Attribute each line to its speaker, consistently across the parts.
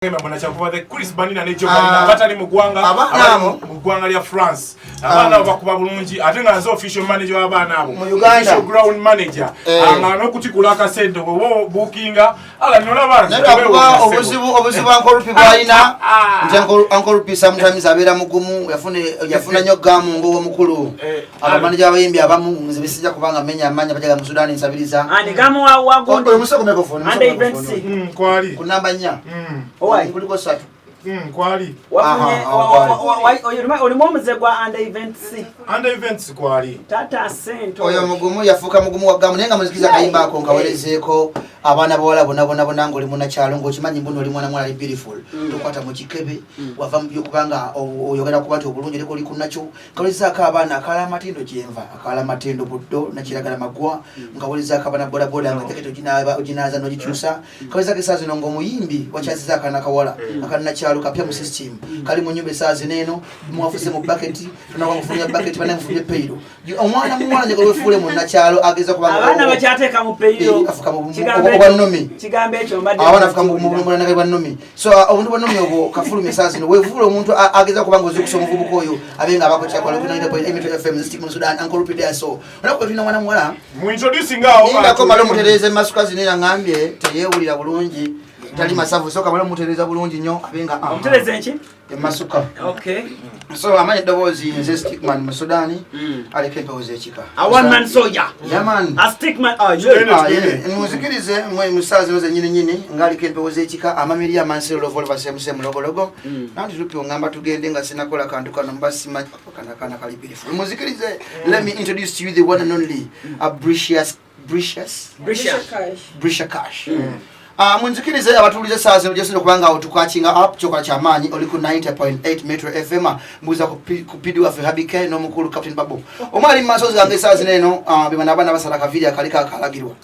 Speaker 1: Mbona the Chris Banina ne Joe Banina abatali mu ggwanga,
Speaker 2: Abaana
Speaker 1: abali
Speaker 2: abo.
Speaker 1: mu ggwanga lya France, abaana abo bakuba bulungi, ate nga nze official manager w'abaana abo
Speaker 2: Mu Uganda.
Speaker 1: Official ground manager. Nga n'okutikula akasente bw'oba bookinga ala nolaba nze
Speaker 2: Naye lwakuba
Speaker 1: teweewuunya,
Speaker 2: obuzibu Uncle Rupi bwalina nti Uncle Rupi sometimes abeera mugumu, yafuna nnyo gamu ng'owomukulu. Abamaneja b'abayimbi abamu nze bisijja kubanga menya amanya bajaga mu Sudan nsabiriza.
Speaker 3: Ani gamu wa gundi?
Speaker 2: Oyo musoko microphone,
Speaker 3: Under
Speaker 2: musoko
Speaker 3: event
Speaker 2: microphone.
Speaker 3: C.
Speaker 1: Kwali.
Speaker 2: Ku namba 4.
Speaker 3: Owai.
Speaker 2: Kuliko 3.
Speaker 1: Kwali.
Speaker 3: Wafunye
Speaker 2: Aha, awo
Speaker 3: olimu omuze gwa under event C.
Speaker 1: Under events kwali.
Speaker 3: Tata sento.
Speaker 2: Oyo mugumu, yafuuka mugumu wa gamu, naye nga muzikiza akayimba ako nkawerezeeko abaana bawala bonna bonna bonna. Ng'oli munakyalo, ng'okimanyi mbuno oli mwana muwala ali beautiful, tokwata mu kikebe, wava mu byokubanga oyogera kuba nti obulungi eriko oli kunakyo. Nkawerezaako abaana akala amatindo, gyenva akala amatindo buddo nakiragala magwa. Nkawerezaako abaana bodaboda nga jaketi oginaaza n'ogikyusa. Nkawerezaako esaawa zino ng'omuyimbi wakyaziza akaana kawala akanakyalo kapya mu system, kali mu nyumba esaawa zino eno mwafuse mu baketi, tunakuba mufulumya baketi, bana mufulumya peyiro. Omwana muwala njagala wefuule munnakyalo ageza kubanga
Speaker 3: Abaana bakyateeka mu peyiro.
Speaker 2: Eh, afuka
Speaker 3: Kigambo
Speaker 2: obwa nnomi.
Speaker 3: Kigambo ekyo mbadde
Speaker 2: Abaana afuka mu bwa nnomi. So obuntu bwa nnomi obwo kafulumya esaawa zino wefuule omuntu ageza kubanga ozukusa omuvubuka oyo abe nga abako kyakola ku 90.8 Metro FM Stick mu Sudan, Uncle Rupi there. So olunaku lwe tulina mwana muwala.
Speaker 1: Mu introducing awo.
Speaker 2: Nindako male omutereeza emasuka zino, era ngambye teyeewulira bulungi, tali masavu. So kamale omutereeza bulungi nnyo abe nga aha.
Speaker 3: Omutereze nki?
Speaker 2: Emasuka.
Speaker 3: Okay.
Speaker 2: So amanya eddoboozi nze Stickman mu Sudan, aleka empewo z'ekika.
Speaker 3: A one man soldier.
Speaker 2: Yeah, man.
Speaker 3: A stickman. Ah, yeah.
Speaker 1: Tugende,
Speaker 2: Ah,
Speaker 1: tugende.
Speaker 2: yeah. Munzikirize mwe musaa zino zenyini nyini ngaaliko empewo z'ekika amamiri amansero lovolva semuse mulogologo nanti Lupi ongamba tugende nga sinakola kantu kano mba simanyi kana kana kali beautiful. Munzikirize, let me introduce to you the one and only a Britius Britius
Speaker 3: Brisha.
Speaker 2: Brisha Cash. Ah, munzikirize abatuulize saa zino gyesinza okuba nga otukakinga up kyokola kyamaanyi oli ku 90.8 Metro FM. Mbuuza ku PD waffe Habike n'omukulu Captain Babo omu ali mu maaso gange saa zino eno. Bebana abaana basala akaviiri akaliko akalagirwa.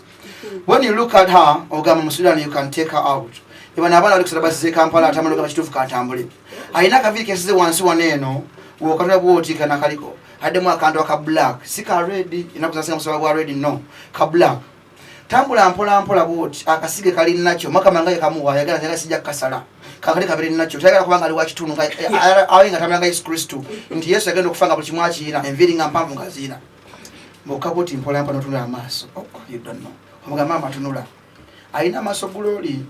Speaker 2: When you look at her ogamba mu Sudan you can take her out. Bebana abaana bali kusala basize Kampala atamala ogamba kituufu kantambule. Alina akaviiri kesize wansi wano eno wokatula bwoti kana kaliko addemu akantu aka black, si ka red, enaku zasinga musaba bwa red, no ka black. Tambula mpola mpola bwoti akasige kali nakyo makama nga yekamuwa ayagala njagala sijja kukasala kakali kabiri nakyo tayagala kubanga ali wakitundu awe nga tambula nga Yesu Kristo nti Yesu agenda okufa nga buli kimu akiyina enviiri nga mpanvu nga ziina mbokka bwoti mpola mpola notunula amaaso. Oh, you don't know, omugamba maama tunula alina amaaso guloli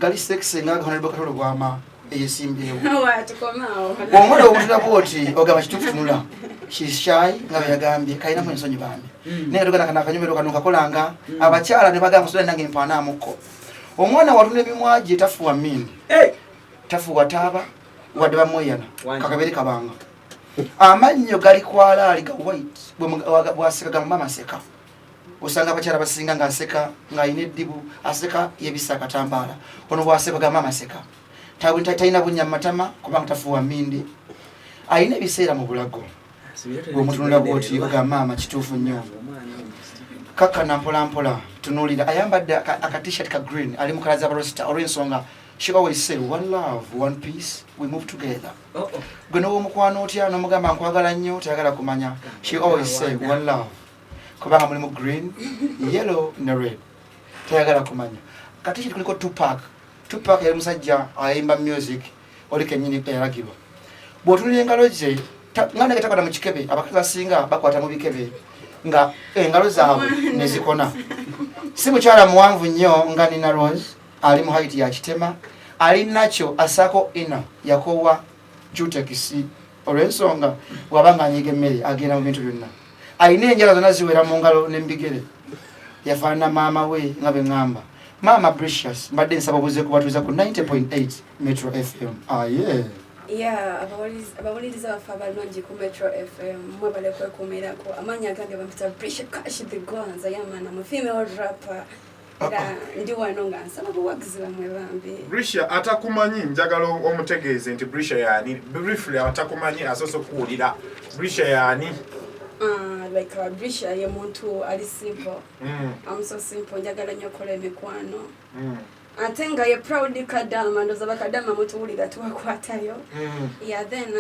Speaker 2: gali sexy nga honorable Katolo Bwama eyesimbyewo. Omwana obutula bwoti ogamba kituufu tunula. She's shy nga bwe yagambye kalinamu ensonyi bambi, naye tugenda kana akanyumiro kano kakolanga abakyala ne bagamba Sudan nange mpaanaamukko. Omwana watunda emimwa gye tafuwa mindi.
Speaker 3: Hey.
Speaker 2: Tafuwa taaba wadde bamweyana.
Speaker 3: Wangi.
Speaker 2: Kakabere kabanga amannyo gali kwalaali ga white. Bwaseka gamba amaseka osanga abakyala basinga ng'aseka ng'alina eddibu aseka yebisa akatambaala. Ono bwaseka gamba amaseka talina bunnya mu matama kubanga tafuwa mindi. Alina ebiseera mu bulago bwemutunula bwoti ogamba maama kituufu nnyo. Kakkana mpola mpola tunuulira ayambadde aka t-shirt ka green ali mu colour z'abarosita olw'ensonga she always say one love, one peace, we move together.
Speaker 3: Oh.
Speaker 2: Gwe n'owomukwano otya n'omugamba nkwagala nnyo tayagala kumanya. She always say one love kubanga mulimu green, yellow ne red, tayagala kumanya. Kati kiri kuliko Tupac. Tupac yali musajja ayimba music oli kenyini eyalagirwa. Bw'otunulira engalo ze nga nage takwata mu kikebe. Abakazi basinga bakwata mu bikebe nga engalo zaabwe nezikona. Si mukyala muwanvu nnyo nga Nina Rose, ali mu height ya kitema ali nakyo asaako ina yakowa jutekisi olw'ensonga bw'aba nga anyiga emmere agenda mu bintu byonna. Alina enjala zonna ziwera mu ngalo n'embigere yafaanana maama we nga bwe ŋŋamba maama Precious. Mbadde nsaba obuze kubatuuza ku 90.8 Metro FM aye.
Speaker 4: Yeah, abawuliriza baffe abalungi ku Metro FM, mwebale kwekuumirako. Amannya gange bampita Brisha Cash the Gonza. Yeah man, I'm a female rapper era ndi wano nga nsaba buwagizi bamwe bambi.
Speaker 1: Brisha, atakumanyi njagala omutegeeze nti Brisha yaani briefly. Atakumanyi asoose okuwulira Brisha yaani?
Speaker 4: Like Brisha ye muntu ali simple. I'm so simple, njagala nnyo okukola emikwano ate nga ye proud kadama. Ndoza bakadama mutuwulira tubakwatayo. Yeah, then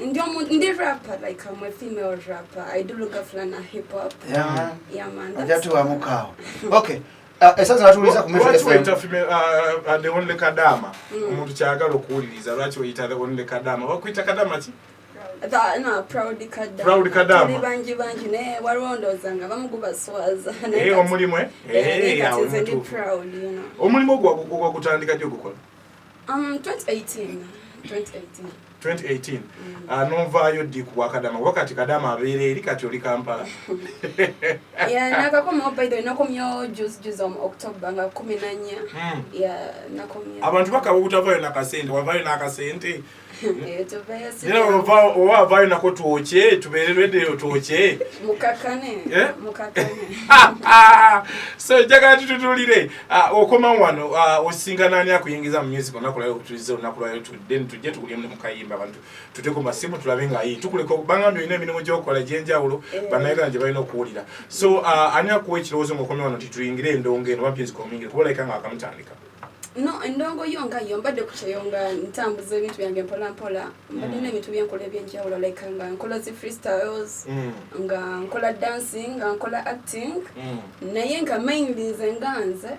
Speaker 4: ndi rapper, like I'm a female rapper. I do lugafula na hip hop.
Speaker 2: Yeah.
Speaker 4: Yeah man,
Speaker 2: Ojja tuwamukaawo. Okay. Esaza natuuliza ku Metro
Speaker 1: Lwaki
Speaker 2: FM.
Speaker 1: weyita the only kadama? Omuntu kyagala okuwuliriza, lwaki weyita the only kadama? Bakuyita kadama ki?
Speaker 4: No, proud kadama.
Speaker 1: Proud kadama.
Speaker 4: Tuli bangi bangi, naye waliwo ndowooza nga bamu gubaswaza. Naye
Speaker 1: Eh, omulimu, eh?
Speaker 4: Naye
Speaker 1: Eh,
Speaker 4: kati
Speaker 1: awo
Speaker 4: nze ndi
Speaker 1: mutuufu.
Speaker 4: proud, you know.
Speaker 1: Omulimu ogwo gwagutandika gyo gukola?
Speaker 4: 2018. 2018.
Speaker 1: 2018. Ah, nonvaayo ddi ku bwakadama? Kuba kati kadama abeera eri, kati oli Kampala.
Speaker 4: Yeah, nakakomawo, by the way, nakomyewo juzi juzi mu October nga 14. Yeah, nakomyewo.
Speaker 1: Abantu bakaba obutavaayo nakasente, wavaayo n'akasente?
Speaker 4: Eh, tuveeyo si
Speaker 1: Era oba avaayo nako twokye, tubeere lweddeyo twokye.
Speaker 4: Mukakane.
Speaker 1: Eh?
Speaker 4: Mukakane.
Speaker 1: So njagala tututulire. Ah, okoma wano, ah, osingana ani akuyingiza mu music olunaku lwayo okutuliza olunaku lwayo then tujje tukulyemu ne mukayimba, abantu tute ku masimu tulabe nga ayi tukuleka bangambye olina emirimu gy'okola egy'enjawulo bannayuganda gye balina okuwulira. So ah, ani akuwa ekirowoozo ng'okomye wano nti tuyingire endongo eno oba music omuyingire, kuba olabika nga akamutandika?
Speaker 4: No, endongo yo nga yo mbadde ku kyeyo nga ntambuza ebintu byange mpola mpola, mbadde n'ebintu byenkola ebyenjawulo, like nga nkola zi freestyles, nga nkola dancing, nga nkola acting, naye nga mainly nze nga nze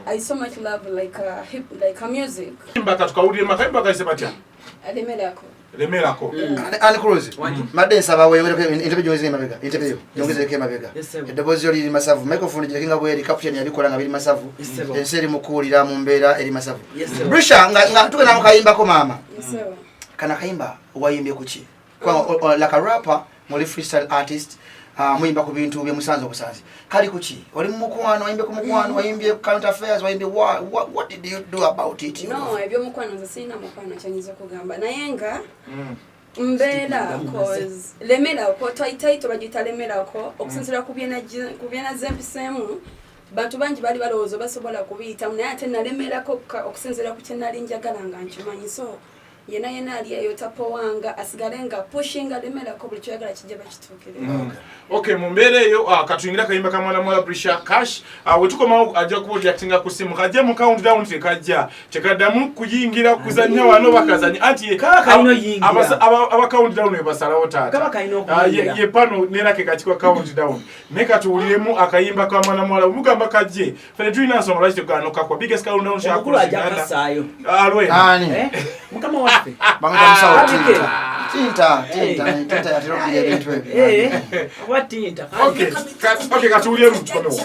Speaker 4: I so much love like hip, like music.
Speaker 1: Mbaka tukawulire makayimba kayise batya?
Speaker 4: Alemerako.
Speaker 1: Lemerako.
Speaker 2: Anne Cruz,
Speaker 3: Wangi.
Speaker 2: mbadde nsaba weyongereko entebe gyongezeko emabega, entebe yo gyongezeko emabega.
Speaker 3: Yes, sir.
Speaker 2: Eddoboozi lyo liri masavu, microphone gireke nga bweri, captain yabikola nga biri masavu.
Speaker 3: Yes, sir.
Speaker 2: Ensi eri mu kuwulira mu mbeera eri masavu.
Speaker 3: Yes, sir.
Speaker 2: Brisha, nga tugenda mu kayimbako maama.
Speaker 4: Yes, sir.
Speaker 2: Kana kayimba wayimbye ku ki? Kubanga like a rapper, muli freestyle artist, muyimba ku bintu bye musanze obusanzi. Kali ku ki? Oli mu mukwano, wayimbye ku mukwano, wayimbye ku current affairs, wayimbye what did you do about it?
Speaker 4: No, ebyomukwano nze sirina mukwano kyanyinza okugamba, naye nga mbeera cause lemerako title bagiyita lemerako okusinziira ku byenaze mpiseemu. Bantu bangi bali balowooza basobola kubiyitamu, naye ate nalemerako okusinziira ku kye nali njagala nga nkimanyi. So yena yena ali eyo tapowanga, asigale nga pushinga, lemerako, buli kyoyagala kijja bakituukirira.
Speaker 1: Okay, mu mbeera eyo, ah, katuyingire akayimba ka mwana muwala Brisha Cash. Ah, we tukomawo ajja kuba reactinga ku simu. Kajje mu countdown, tekajja tekaddamu kuyingira kuzannya wano bakazanya anti
Speaker 3: Kaba kalina oyingira.
Speaker 1: Aba countdown we basalawo taata.
Speaker 3: Kaba kalina
Speaker 1: Ah,
Speaker 3: okuyingira.
Speaker 1: ye pano nera ke kakikwa countdown, naye katuwuliremu akayimba ka mwana muwala. Mugamba kajje, ffe tulina nsonga lwaki tetugaana okakwa biggest countdown show
Speaker 3: Omukulu
Speaker 1: across
Speaker 3: ajja
Speaker 1: Uganda.
Speaker 3: kasaayo.
Speaker 1: Alwena.
Speaker 2: Ani?
Speaker 3: Eh? Mukama waffe.
Speaker 2: Bamuyita musawo.
Speaker 3: Abike.
Speaker 2: Tinta. Tinta, tinta, tinta yatera okugira ebintu ebyo.
Speaker 3: Eh, oba tinta.
Speaker 1: Okay, okay, katuwuliremu tukomewo.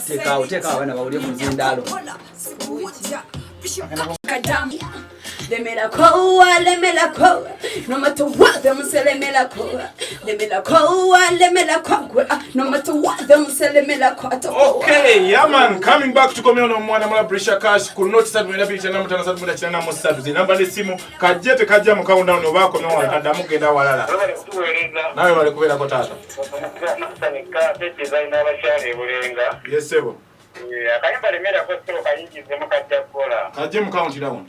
Speaker 3: Teekaawo, teekaawo abaana bawulire mu zindaalo.
Speaker 4: Kadamu. Lemerako, lemerako, no matter what them say, lemerako, lemerako, lemerako, no matter what them say, lemerako.
Speaker 1: Okay, yeah man, coming back tukomeo n'omwana mula Brisha Cash ku noti 3 2 5 9 3 93 zinamba n'essimu. Kajje tekajja mu countdown oba akomewo wano taddamu genda walala.
Speaker 5: Webale kutuweereza.
Speaker 1: Nawe bali kubeerako taata.
Speaker 5: Nasanika tekizaina abakyala ebulenga.
Speaker 1: Yes sebo.
Speaker 5: Akayimba lemerako sebo kayingizemu, kajja kukola.
Speaker 1: Kajje mu countdown.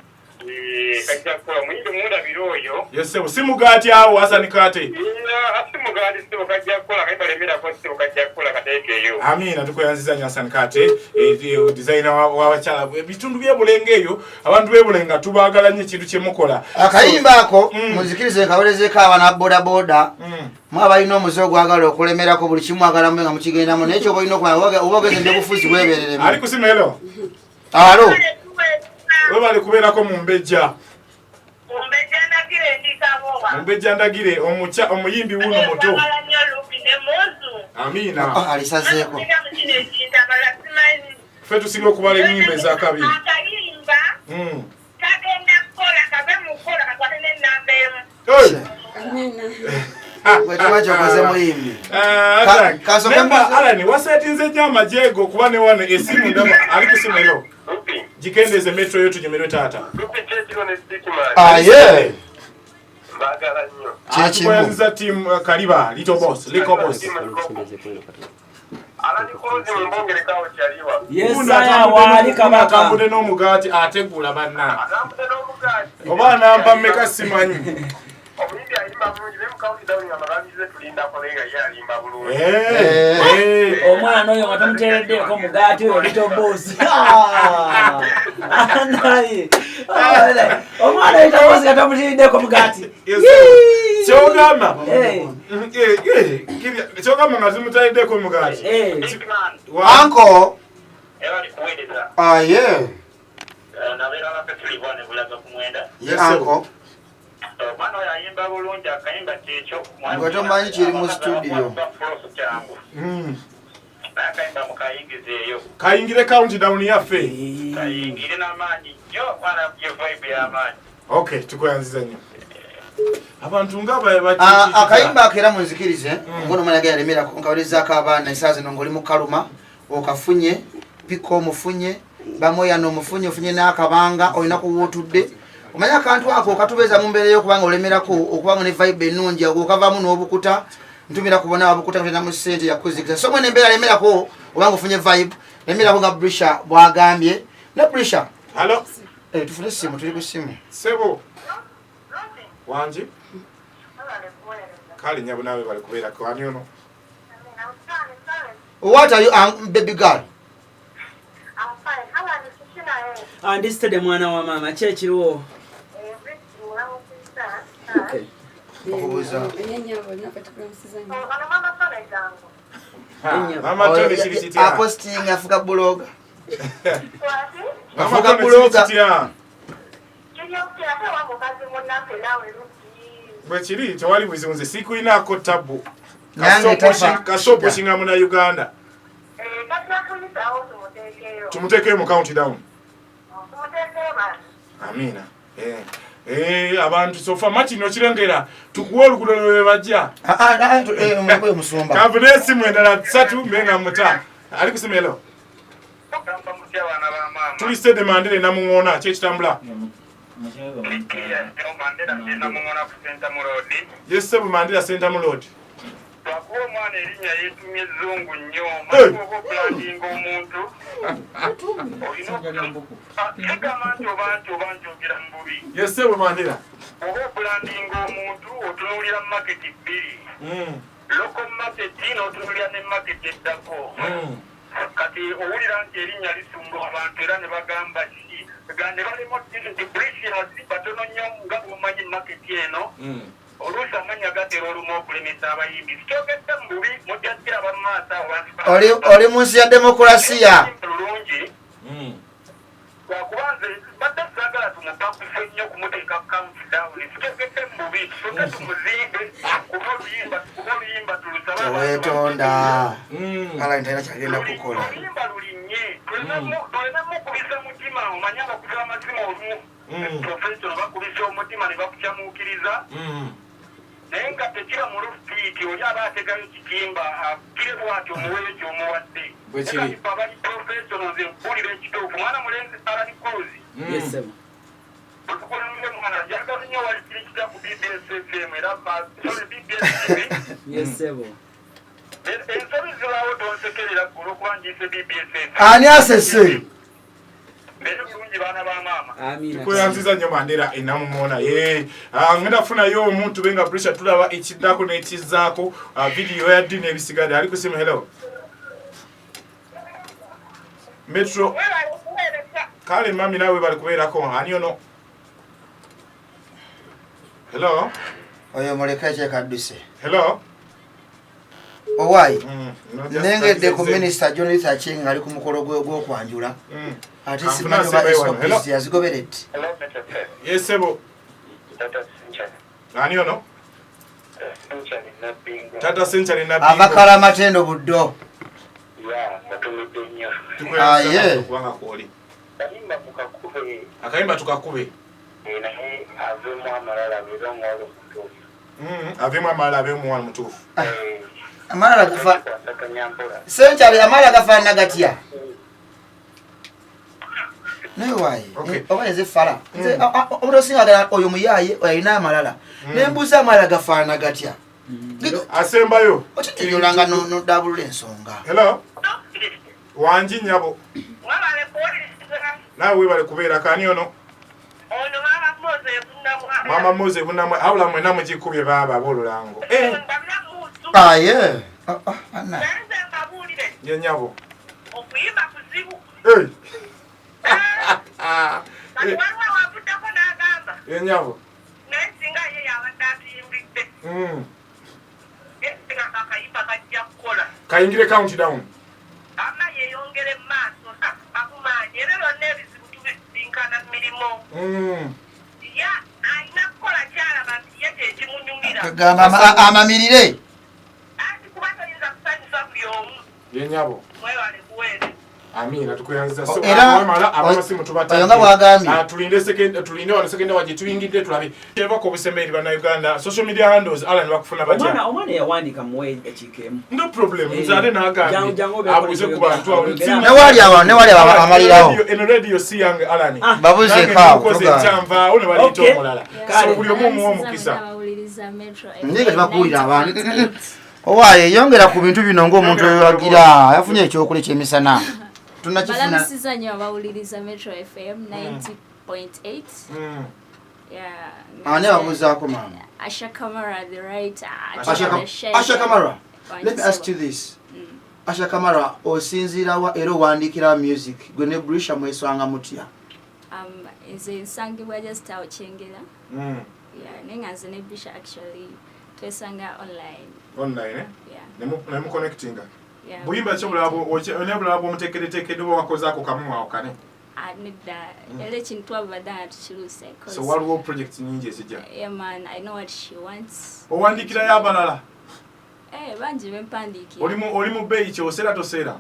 Speaker 5: Kajja kukola, muyimbi mundabire oyo.
Speaker 1: Yes sebo, si mugaati awo Hassan Kate.
Speaker 5: Asi mugaati sebo, kajja kukola, akayimba lemerako sebo kajja kukola, kateekeeyo.
Speaker 1: Amina, tukweyanziza nnyo Hassan Kate, designer w'abakyala ebitundu by'ebulenga eyo. Abantu b'ebulenga tubaagala nnyo ekintu kye mukola.
Speaker 2: Akayimba ako munzikirize kawerezeeko abaana bodaboda. Mwe abalina omuze ogwagala okulemerako buli kimu, mwagala mube nga mukigendamu, naye kyoba olina okumanya oba ogenze ebyobufuzi bwebereremu.
Speaker 1: Ali ku simu, hello.
Speaker 2: Alo.
Speaker 1: Webale kubeerako mu mbejja.
Speaker 6: Mumbejja Ndagire ndikabowa.
Speaker 1: Mumbejja Ndagire, omukya omuyimbi wuno muto.
Speaker 6: Njagala nnyo Lupi ne Muzu.
Speaker 1: Amiina.
Speaker 2: Ah, alisazeeko.
Speaker 6: Nakusinga mu kino ekintu abalala simanyi.
Speaker 1: Ffe tusinga okubala ennyimba ezakabiri.
Speaker 6: Akayimba kagenda kukola, kave mu kukola kakwate n'ennamba emu.
Speaker 1: Hey!
Speaker 4: Amina.
Speaker 2: Gwe kiba kyokoze muyimbi.
Speaker 1: Ah,
Speaker 2: Kasooke
Speaker 1: Memba
Speaker 2: mbuze-
Speaker 1: Alan wasetinze nnyo amajeego kuba ne wano esimu ndaba ali ku simu ero.
Speaker 5: Lupi,
Speaker 1: Gikendeeze metro yo tunyumirwe taata.
Speaker 5: Lupi kyekiro ne Stickman.
Speaker 2: Aye.
Speaker 5: Mbaagala nnyo.
Speaker 2: Kyekimu.
Speaker 1: Tukweyanziza team Kaliba Little Boss, Little Boss.
Speaker 5: Alani Kuruzi mumbongerekawo kyaliwa.
Speaker 3: Yesaya waali kabaka.
Speaker 1: Atambudde n'omugaati ategula banna.
Speaker 5: Atambudde n'omugaati.
Speaker 1: Oba anampa mmeka simanyi.
Speaker 5: Omuyimbi ayimba bulungi naye mu countdown nga magambize tulindako naye nga ye alimba bulungi.
Speaker 1: Eh, eh.
Speaker 3: Omwana oyo nga tomuteereddeeko mugaati oyo little boss. Naye omwana yitawozi katamutiddeko mugati.
Speaker 1: Kyogamba kyogamba nga zimutayiddeko mugati.
Speaker 2: Anko aye anko
Speaker 5: omwana oyo ayimba bulungi akayimba kyekyo
Speaker 2: nga tomanyi kiri mu studio.
Speaker 5: Akayimba mukayingizeeyo
Speaker 1: kayingire count down yaffe
Speaker 5: kayingire n'amaanyi nnyo omwana ye vibe y'amaanyi.
Speaker 1: Okay, tukuyanziza nnyo abantu nga
Speaker 2: akayimba akeera munzikirize ngono omwana gaya alemerako nkawulizaako abaana esaawa zino ng'oli mu kaluma okafunye pika omufunye bamoyana omufunye ofunye n'akabanga olina kuwootudde omanye akantu ako okatubeeza mu mbeera y'okubanga olemerako okubanga ne vibe ennungi okavaamu n'obukuta ntumira kubona ababukuta kutenamu ssente yakuzikiriza so mwene embeera lemerako obanga ofunye vibe lemerako nga Brisha bwagambye ne Brisha.
Speaker 1: Hello.
Speaker 2: Tufune essimu, tuli ku ssimu.
Speaker 1: Sebo wangi kale nyabo naawe bali kubeerako ani ono?
Speaker 2: What are you, baby girl?
Speaker 6: I'm fine. How are you?
Speaker 3: Ndi steady mwana wa mama ki ekiriwo? Okay.
Speaker 2: Okubuuza.
Speaker 1: Mama Tony kiri kitya?
Speaker 2: Aposting afuka buloga.
Speaker 1: Mama Tony kiri kitya? Bwe kiri tewali buzibu nze sikulinako tabu. Kasooposhinga muna Uganda. Tumuteekeyo mu count down. Amina. Abantu sofa Martin okirengera tukuwa oluguudo lwe bajja.
Speaker 2: Musumba.
Speaker 1: Kavune esimu endala 3 mbenga 5. Ali kusimu elo. Tuli Stade Mandela namuŋoona ki ekitambula? Yes, Sebo Mandela Center Road.
Speaker 5: Twakuwa omwana erinnya yeetumye ezzungu nnyo oba obulandinga omuntu sigamba nti oba nti oba njogera mu bubi.
Speaker 1: Yes, Sebo Mandela.
Speaker 5: Oba obulandinga omuntu otunuulira maketi bbiri, local market n'otunuulira ne maketi eddako. Kati owulira nti erinnya lisumba abantu era ne bagamba ki ne balema nti Precious batono nnyo nga bw'omanyi maketi eno. Oluusi amannya gatera olumu okulemesa abayimbi. Sikyogedde mu bubi mujja kiraba mu maaso awo bantu.
Speaker 2: Oli mu nsi ya demokulasiya.
Speaker 5: Lulungi. Lwakuba nze badde saagala tumupakuse nnyo kumuteeka count down. Sikyogedde mu bubi tusooke tumuzimbe kuba oluyimba tulusaba.
Speaker 2: Teweetonda. Kala ntalina kyagenda kukola.
Speaker 5: Oluyimba lulinye. Tuleme mukubisa mutima omanye abakubi b'amasimu olumu. Professional bakubisa omutima ne bakukyamuukiriza. Naye nga tekiba mu lufiiti oli aba ategayo kitimba akire bw'atyo omuweeyo ky'omuwadde.
Speaker 1: Bwe kiri.
Speaker 5: Abali professional nze nkubuulira ekituufu. Mwana mulenzi Alan Cruz.
Speaker 3: Yes, sir.
Speaker 5: Otukulumire mwana njagala nnyo wali kiri kitya ku BBS FM era sorry BBS TV.
Speaker 3: Yes, sir.
Speaker 5: Ensobi zibaawo tonsekerera ggulu okuba ngiyise BBS FM.
Speaker 2: Ani asese?
Speaker 5: Mbeere bulungi baana ba maama.
Speaker 3: Amina.
Speaker 1: Tukuyanziza nnyo Mandela enamumuona. Ngenda kufunayo omuntu benga Brisha tulaba ekiddako n'ekizzaako video ya ddi n'ebisigadde. Ali ku simu. Hello. Metro. Kale mami naawe bali kubeerako. Ani ono? Hello.
Speaker 2: Oyo muleke ekyekadduse.
Speaker 1: Hello.
Speaker 2: Owaayi. Nengedde ku Minisita John Luther Acheng ali ku mukolo gw'okwanjula. Ate simanyi oba SOPs yazigoberedde.
Speaker 1: Yes, Sebo. Ani ono? Tata Senchali Nabbingo.
Speaker 2: Avakala Matendo Buddo.
Speaker 1: Aye. Akayimba tukakube. Avemu amalala abe omuwala mutuufu.
Speaker 2: Amalala gafa Senchali amalala gafaanana gatya? Naye waayi oba nze fala. Omuntu osinga agala oyo muyaaye alina amalala. Ne mbuuza amalala gafaanana gatya?
Speaker 1: Asembayo.
Speaker 2: Okinyonyola n'odaabulula ensonga.
Speaker 1: Hello. Wangi nnyabo. Naawe weebale kubeerako. Ani ono? Mama Mose bunamwe awula mwena mugikubye baaba ab'olulango.
Speaker 2: Aye.
Speaker 1: Ye nnyabo.
Speaker 6: Okuyimba kuzibu. Kati waliwo awavuddeko n'agamba
Speaker 1: Enyabo.
Speaker 6: Naye singa ye yabadde atuyimbidde, singa akayimba kajja kukola.
Speaker 1: Kayingire countdown.
Speaker 6: Ama yeeyongere mu maaso akumaanyi ebyo byonna ebizibu tubisinkana mu mirimu. Ya alina kukola kyalaba nti ye kyekimunyumira.
Speaker 2: Kagamba amamirire.
Speaker 6: Anti kuba toyinza kusanyusa buli omu.
Speaker 1: Yenyabo.
Speaker 6: Mwebale kuweereza.
Speaker 1: Amina, tukuyanziza. So
Speaker 2: Era-
Speaker 1: wamala abamasimu tubatadde.
Speaker 2: Oyo nga bw'agambye.
Speaker 1: Ah, tulinde second, tulinde wano second hour gye tuyingidde tulabe. Kyebako obusembe eri bannayuganda. Social media handles, Alan, bakufuna batya?
Speaker 3: Omwana yawandiika, muwe ekiika emu.
Speaker 1: No problem.
Speaker 3: Eh,
Speaker 1: Nze ate n'agambye
Speaker 3: jangu- jangu
Speaker 1: abuuze ku bantu awo.
Speaker 3: Oyogera.
Speaker 2: Newali awo, newali awo amalirawo.
Speaker 1: Eno radio si yange, Alan.
Speaker 3: Ah.
Speaker 2: Babuzeeko awo,
Speaker 1: Nange
Speaker 2: togaana.
Speaker 1: ekyanvaawo ne baleeta
Speaker 3: Okay.
Speaker 1: omulala.
Speaker 3: Kale.
Speaker 1: So buli omu omuwa omukisa.
Speaker 7: Abawuliriza Metro.
Speaker 2: Naye nga tebakuwulira abantu. Owaaye, yongera ku bintu bino ng'omuntu
Speaker 1: Yongera ku
Speaker 2: oyagira yafunye ekyokulya ekyemisana tunakifuna.
Speaker 7: Balamusiza nnyo abawuliriza Metro FM 90.8. Yeah.
Speaker 2: Ani ababuuzaako, maama?
Speaker 7: Asha Kamara, the writer.
Speaker 2: Asha Kamara, let me ask you this. Asha Kamara, osinziirawa era owandiikira music? Gwe ne Brisha mweswanga mutya?
Speaker 7: Nze nsangibwa just awo Kyengera. Yeah, naye nga nze ne Brisha actually twesanga online.
Speaker 1: Online, eh?
Speaker 7: Yeah.
Speaker 1: Ne muconnectinga.
Speaker 7: Yeah.
Speaker 1: Buyimba ki obulala obulala bw'omuteekereteekedde oba wakozaako kamu awo kane?
Speaker 7: Ah, nedda, era ekintu twabadde nga tukiruuse 'cause-
Speaker 1: So waliwo project nyingi ezijja.
Speaker 7: Yeah man, I know what she wants.
Speaker 1: Owandiikirayo abalala?
Speaker 7: Eh, bangi bempandiikira.
Speaker 1: Oli mu bbeeyi ki, oseera toseera?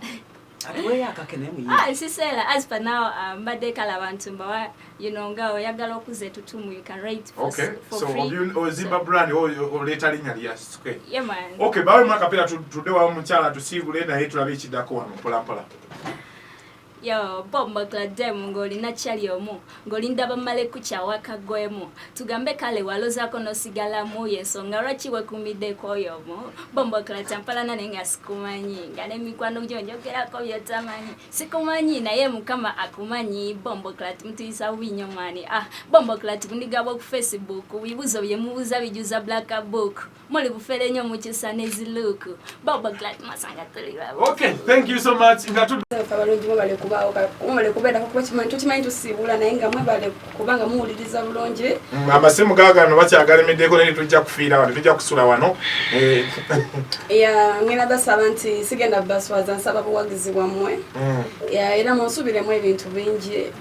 Speaker 3: Atuweeyo akake naye muyimbi.
Speaker 7: Ah, siseera. As per now, mbadde kale abantu mbawa, nga oyagala okuza etutumu, you can write for,
Speaker 1: Okay,
Speaker 7: for
Speaker 1: so
Speaker 7: free.
Speaker 1: ozimba brand, oleeta linnya lya square.
Speaker 7: Yeah man.
Speaker 1: Okay, bawe mu akapeera tudde wamu, mukyala, tusiibule naye tulabe ekiddako wano mpola mpola.
Speaker 7: Yo, bomba kladem, ng'olina kyali omu ng'olinda bamale kukyawaka gwemu, tugambe kale walozaako n'osigalamu, yensonga lwaki wekumiddeko oyo omu. Bomba klatampalana naye nga sikumanyi, nga n'emikwano gyo njogerako byotamanyi. Sikumanyi naye Mukama akumanyi. Bombo clat, mutuyisa bubi nnyo maani. Ah, bombo clat, bundigabwa ku Facebook, bibuzo bye mubuuza bijuza black book, muli bufere nnyo mukyusa neziluuku. Bombo clat, masanga tuli babu.
Speaker 1: Okay, thank you so much nga
Speaker 4: Abalungi, mwebale kubaawo, mwebale kubeerako, kuba kimanyi tukimanyi tusiibula, naye nga mwebale kubanga muwuliriza bulungi.
Speaker 1: Amasimu gaagano bakyagalemeddeko naye tujja kufiira wano, tujja kusula wano. Eh,
Speaker 4: Ya, ngenda basaba nti sigenda baswaza, nsaba buwagizi bwammwe. Ya, era munsubiremu ebintu bingi.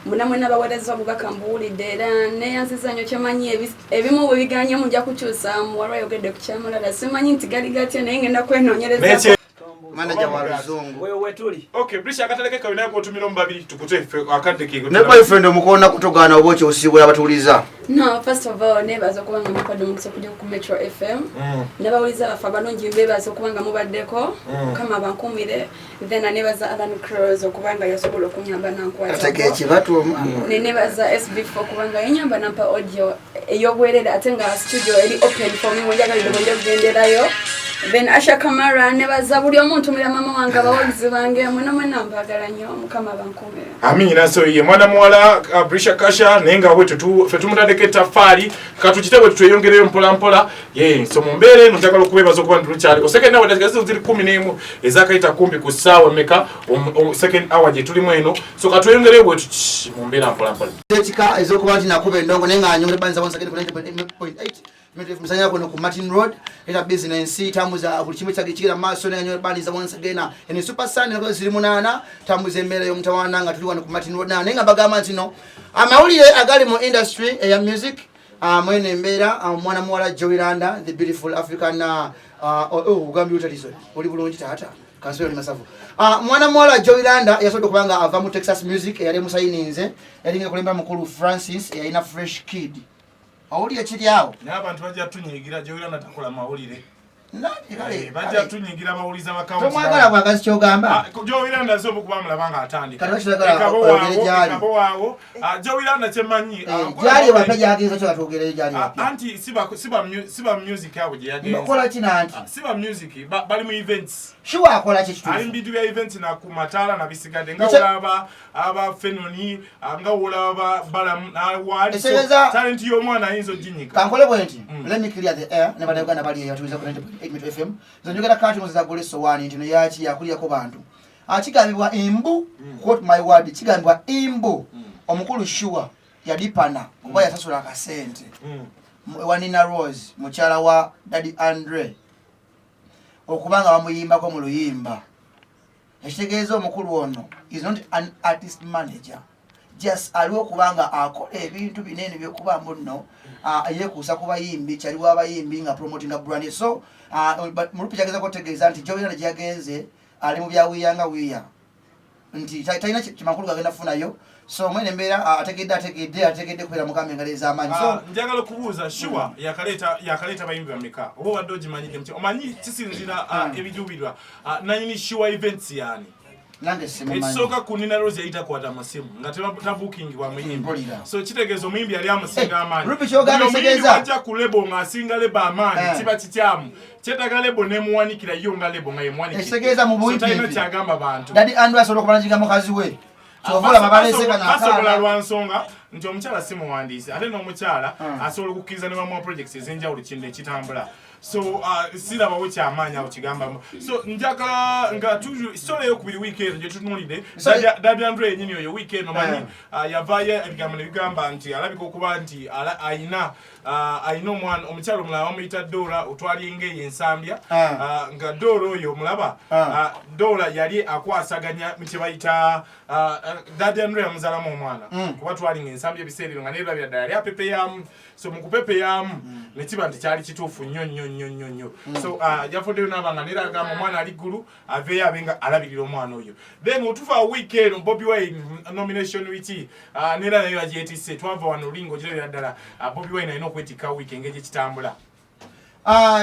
Speaker 4: Muna mwena baweereza obubaka mbuwulidde era neyanziza nnyo. Kyemanyi ebimu bwe biganye mujja kukyusaamu. Waliwo ayogedde ku kyamulala, simanyi nti gali gatya, naye ngenda kwenoonyereza.
Speaker 2: Manager wa luzungu.
Speaker 3: Wewe wetuli.
Speaker 1: Okay, Brisha, akataleke kawe naye kotumira omu babiri tukute ffe akadde ke.
Speaker 2: Ne boyfriend omukoona kutogaana oba okyosiibula abatuuliza?
Speaker 4: No, first of all, nebaza okuba nga mukwadde omukisa okujja ku Metro FM. N'abawuliza baffe abalungi, mbebaza okuba nga mubaddeko. Mukama bankumire. Then nebaza Alan Cross okuba nga yasobola okunyamba
Speaker 2: Atega
Speaker 4: nankwatako.
Speaker 2: ekibatu omwana.
Speaker 4: Nenebaza SB4 okuba nga yenyamba nampa audio ey'obwerere, ate nga studio eri open for me, wenjagalire bwenja okugenderayo. Then Asha Kamara, nebaza buli omu, ntumira mama wange, abawagizi bange mwena mwena, mbagala nnyo, Mukama bankumire.
Speaker 1: Amina. So ye mwana muwala Brisha Kasha, naye nga bwe ffe tumutaddeko ettaffaali, katukite bwe tweyongereyo mpola mpola. Ye so mu mbeera eno njagala okubeebaza okuba nti lukyaliko second hour, dakika zino ziri 11 ezakayita kumpi ku ssaawa mmeka, second hour gye tulimu eno. So katweyongereyo bwe tuti mu mbeera mpola mpola.
Speaker 2: Ekika ez'okuba nti nakuba endongo, naye nga nyongera banza once again ku 90.8 musanya kuno ku Martin Road, era business tambuza buli kimu kigenda maaso. Naye nyongera banza once again ene Super Sun nazo ziri 8, tambuza embeera y'omutawaana nga tuli wano ku Martin Road. Naye nga bagamba nti no amawulire agali mu industry eya music, mwene embeera, omwana muwala Jowy Landa, the beautiful African, oh, ogambye otalizo oli bulungi taata kansubira oli masavu. Mwana muwala Jowy Landa yasobodde okuba nga ava mu Texas Music eyali emusayininze, yalinga kulembera mukulu Francis eyalina Fresh Kid. Owulire ekiri awo.
Speaker 1: Naye abantu bajja tunyigira, Jowy Landa takola mawulire.
Speaker 2: Nani, kale,
Speaker 1: Eh, bajja
Speaker 2: kale.
Speaker 1: tunyigira bawuliza.
Speaker 2: Tomwagala bwagazi kyogamba.
Speaker 1: Jowy Landa asobola okuba mulaba nga atandika.
Speaker 2: Kati lwaki toyagala oyogere gy'ali?
Speaker 1: Ekabo waawo. Jowy Landa kyemmanyi,
Speaker 2: Eh, gyali wapya gyagenza kyo katwogereyo gyali wapya.
Speaker 1: Anti siba music abo gye yagenze.
Speaker 2: Bakola ki nanti?
Speaker 1: Siba music, bali mu events.
Speaker 2: Sure, akola ki
Speaker 1: Ali
Speaker 2: kituufu?
Speaker 1: mu bintu bya events na ku mataala na bisigadde nga olaba aba Fenoni, nga olaba Balamu waali. So, talent y'omwana ayinza oginyiga.
Speaker 2: Kankole bwe nti, let me clear the air ne bannayuganda bali eyo batuuliza ku 90.8 Metro FM. Nze njogera kati muzagula essowaani nti no yaki yakulirako bantu. Kigambibwa imbu, quote my word, kigambibwa imbu. Omukulu Sure yadipana oba yasasula akasente ewa Nina Rose, mukyala wa Daddy Andre, okuba nga bamuyimbako mu luyimba. Ekitegeeza omukulu ono is not an artist manager, just aliwo okuba nga akola ebintu binene byokuba mbu nno yeekuusa ku bayimbi, kyaliwo abayimbi nga promotinga brand. So mulupi kyagezako otegeeza nti gyolina ne gyagenze ali mu bya wiya nga wiya nti talina kimakulu gagenda kufunayo. So mwene embeera ategedde kubeera mukama engalo ez'amaanyi. So
Speaker 1: Njagala okubuuza, Sure yakaleeta bayimbi bameka oba obadde ogimanyidde muti omanyi kisinzira ebijuubirwa nanyini Sure Events yani?
Speaker 2: Nange simumanyi.
Speaker 1: Ekisooka, ku Nina Rose yali takwata amasimu nga tabuukingibwa muyimbi.
Speaker 2: Mpulira.
Speaker 1: So kitegeeza omuyimbi yali amusinga amaanyi.
Speaker 2: Rupi, ky'ogamba
Speaker 1: Buli omuyimbi
Speaker 2: ekitegeeza-
Speaker 1: wajja ku label ng'asinga label amaanyi, kiba kikyamu. Kyetaaga label nemuwanikira yo nga label nga yemuwanikira.
Speaker 2: Ekitegeeza mu
Speaker 1: So talina
Speaker 2: buyimbi.
Speaker 1: kyagamba bantu.
Speaker 2: Daddy Andre asobola okumanaginga mukazi we, kyova olaba balese kano
Speaker 1: Basobola
Speaker 2: akaana.
Speaker 1: lwa nsonga nti omukyala si muwandiisi, ate n'omukyala asobola okukkiriza ne bamuwa projects ez'enjawulo, kintu ekitambula. So sirabawo kyamaanyi awo kigambamu. So njagala nga story eyokubiri wiiki eno gye tutunuulidde, Daddy Andre yenyini oyo wiiki eno manyi yavaayo ebigambo ne bigamba nti alabika okuba nti ayina omwana omukyala omulala bamuyita Dora, otwalinga eyo ensambya. Nga Dora oyo omulaba, Dora yali akwasaganya mu kye bayita Daddy Andre yamuzaalamu omwana, kuba twalinga ensambya ebiseera ebyo nga nerabira ddala yali apepeyamu. So mu kupepeyamu ne kiba nti kyali kituufu nnyo nnyo nnyo nnyo nnyo. So yavuddeyo n'aba nga neera agamba omwana ali ggulu, aveeyo abe nga alabirira omwana oyo. Then otuva wiiki eno Bobi Wine nomination wiki, neera nayo yagyetisse. Twava wano lulinga ogirabira ddala, Bobi Wine alina okwetikka wiiki engeri gyekitambula.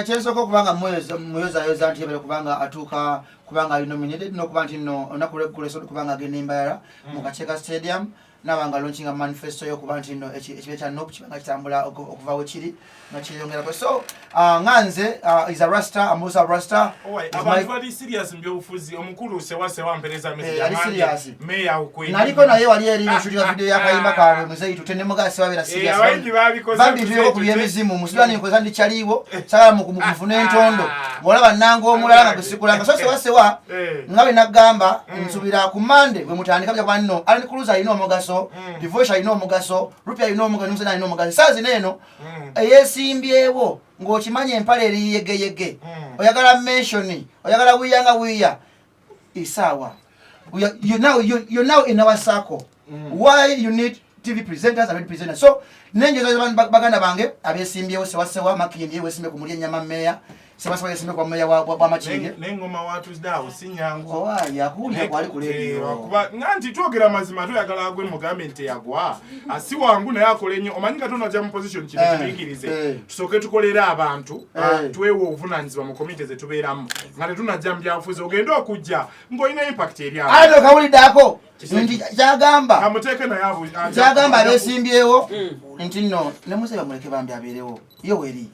Speaker 2: Kyensooka okuba nga muyozayoza nti yebale kubanga atuuka kubanga ali nominated, n'okuba nti nno olunaku lweggulo esobola okuba nga agenda embalala mu Kakyeka Stadium naba nga launchinga manifesto y'okuba nti nno ekibiina kya NUP kiba nga kitambula okuva we kiri nga kyeyongerako. So nga nze is a rasta, I'm also a rasta.
Speaker 1: Owai,
Speaker 2: Is my-
Speaker 1: abantu bali serious mu byobufuzi. Omukulu Sewasewa mpereza message.
Speaker 2: Eh, ali
Speaker 1: Agambye,
Speaker 2: serious.
Speaker 1: Meya Okwedi.
Speaker 2: Naliko naye wali eri nshootinga video y'akayimba kaabwe muzeyi tute, ne mugaa sewabeera serious.
Speaker 1: Abayimbi babikoze.
Speaker 2: Bambi
Speaker 1: Muzeyi
Speaker 2: tuleko ku
Speaker 1: Tute.
Speaker 2: byemizimu musibani nkoza ndi kyaliwo sagala mufune entondo ng'olaba nanga omulala nga gusikulanga. So Sewasewa, nga bwe nagamba, nsubira ku Mande bwe mutandika bijja kuba nno Alan Cruz alina omugaso, Divosh alina omugaso, Rupi alina omugaso, Museveni alina omugaso. Saa zino eno eyeesimbyewo ng'okimanya empale eri yegeyege, oyagala mention, oyagala wiya nga wiya isaawa. You're now in our circle. Why you need TV presenters and radio presenters? So nenjoza baganda bange abesimbyewo, Sewasewa Makindye wesimbye ku mulya ennyama meya, Sewasewa yesimbye kwa meya wa Makindye.
Speaker 1: N'engoma watuzde awo si nyangu.
Speaker 2: Owaye akuwulira kwali ku
Speaker 1: Eh,
Speaker 2: radio.
Speaker 1: Kuba nga nti twogera amazima, toyagala agwe mugambe nti teyagwa. Si wangu naye akola ennyo. Omanyi nga tonajja mu position kino, tubiyigirize, tusooke tukolere abantu, twewe obuvunanyizibwa mu komite ze tubeeramu nga tetunajja mu byabufuzi, ogende okujja ng'olina impact eri abantu.
Speaker 2: Ate okawuliddako nti kyagamba
Speaker 1: Kamuteeke naye
Speaker 2: kyagamba abesimbyewo nti nno ne muzeeyi bamuleke bambi abeerewo yo weri,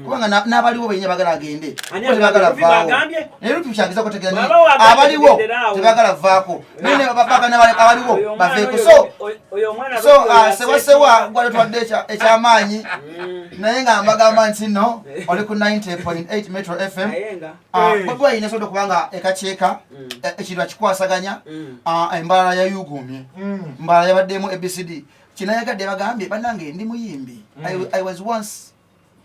Speaker 2: kubanga n'abaliwo benyini bagala agende.
Speaker 3: Ani
Speaker 2: Bo tebagala
Speaker 3: agambye?
Speaker 2: vaawo.
Speaker 3: Bagambye?
Speaker 2: Naye Rupi kyageza kutegeeza
Speaker 3: Bw'aba wagambye
Speaker 2: abaliwo
Speaker 3: tugendere awo.
Speaker 2: tebagala vaako, naye bagana abaliwo
Speaker 3: Oyo omwana
Speaker 2: baveeko.
Speaker 3: oyo-
Speaker 2: So
Speaker 3: oyo omwana
Speaker 2: so
Speaker 3: Rupi oyo
Speaker 2: Sewasewa gwali twadde ekyamaanyi, naye nga mbagamba nti nno oli ku 90.8 Metro FM.
Speaker 3: Naye nga
Speaker 2: Bobi Wine esobola okuba nga ekakyeka ekintu akikwasaganya. Embalala yayugumye, mbalala yabaddemu ABCD kinayagadde bagambye bannange ndi muyimbi. I was once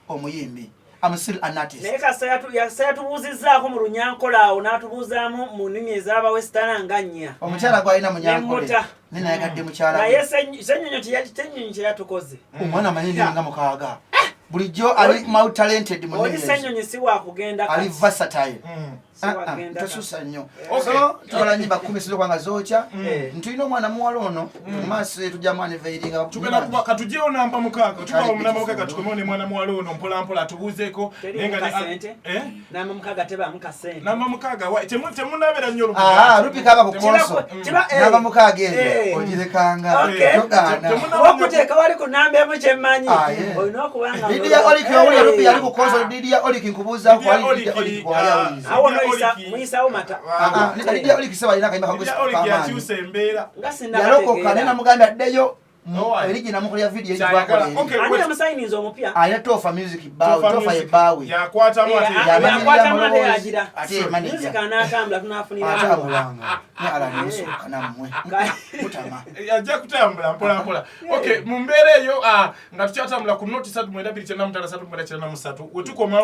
Speaker 2: omuyimbi, I'm still an artist.
Speaker 3: Naye kasita yatubuuzizzaako mu Lunyankola awo n'atubuuzaamu mu nnimi ez'abawesitana nga nnya.
Speaker 2: Omukyala gwalina Munyankole.
Speaker 3: Nemuta.
Speaker 2: Naye nayagadde mukyala we.
Speaker 3: Naye Ssenyonyo Ssenyonyi kyeyatukoze.
Speaker 2: Omwana amanyi ennimi nga mukaaga, bulijjo ali multi talented mu
Speaker 3: Oli
Speaker 2: nnimi ezo.
Speaker 3: Ssenyonyi si wakugenda
Speaker 2: Ali
Speaker 3: kati.
Speaker 2: versatile.
Speaker 3: Si wakugenda kati.
Speaker 2: Tosusa nnyo. So tukola nyimba 10 sizo kubanga zookya. Ntulina omwana muwala ono mu maaso tujjamu unveilinga.
Speaker 1: Tugenda kuba katugyewo namba 6, tuba
Speaker 2: Kale,
Speaker 1: mu namba
Speaker 2: beautiful.
Speaker 1: 6, tukomewo ne mwana muwala ono mpola mpola atubuuzeeko.
Speaker 3: Teriimu
Speaker 1: Naye nga
Speaker 3: kasente?
Speaker 1: Eh?
Speaker 3: Namba 6 tebaamu kasente.
Speaker 1: Namba 6 temunabeera nnyo.
Speaker 2: Ah, Rupi kaba ku konso. Namba 6 eyo ogirekanga. Togaana.
Speaker 3: Okuteeka wali ku namba emu kyemmanyi
Speaker 2: Ah, yeah.
Speaker 3: olina okuba nga
Speaker 2: Lydia Oliki wawulira, Rupi yali ku konso. Lydia Oliki nkubuuza kwali Lydia Oliki kwali awuliza.
Speaker 3: Awo muyisawo mata.
Speaker 2: Ah, ah, Lydia Oliki seba alina akayimba
Speaker 1: Lydia
Speaker 2: kagospel
Speaker 1: Oliki
Speaker 2: kamaanyi.
Speaker 1: yakyusa embeera.
Speaker 3: Nga
Speaker 2: Yalokoka naye
Speaker 3: sinnakategeera.
Speaker 2: namugambye addeyo.
Speaker 1: Oh,
Speaker 2: Eri gye namukolera video.
Speaker 1: Kyayagala.
Speaker 2: Egitwakola.
Speaker 1: Okay,
Speaker 3: Ani
Speaker 1: wait.
Speaker 3: yamusayininza omupya?
Speaker 2: Alina Tofa Music, baawe.
Speaker 1: Tofa
Speaker 2: Tofa ye
Speaker 1: Music.
Speaker 2: baawe.
Speaker 1: Yakwatamu
Speaker 3: Eh,
Speaker 1: ate.
Speaker 3: yakwatamu ate
Speaker 2: amaloboozi,
Speaker 3: yagira.
Speaker 2: Ate ye manager.
Speaker 3: Music anaatambula tunafunira.
Speaker 2: Atambulanga ne alani musuka nammwe mutama.
Speaker 1: Ajja kutambula mpola mpola. Okay, mu mbeera eyo, nga tukyatambula ku noti 3 2 9 5 3 9 3 wetukomawo.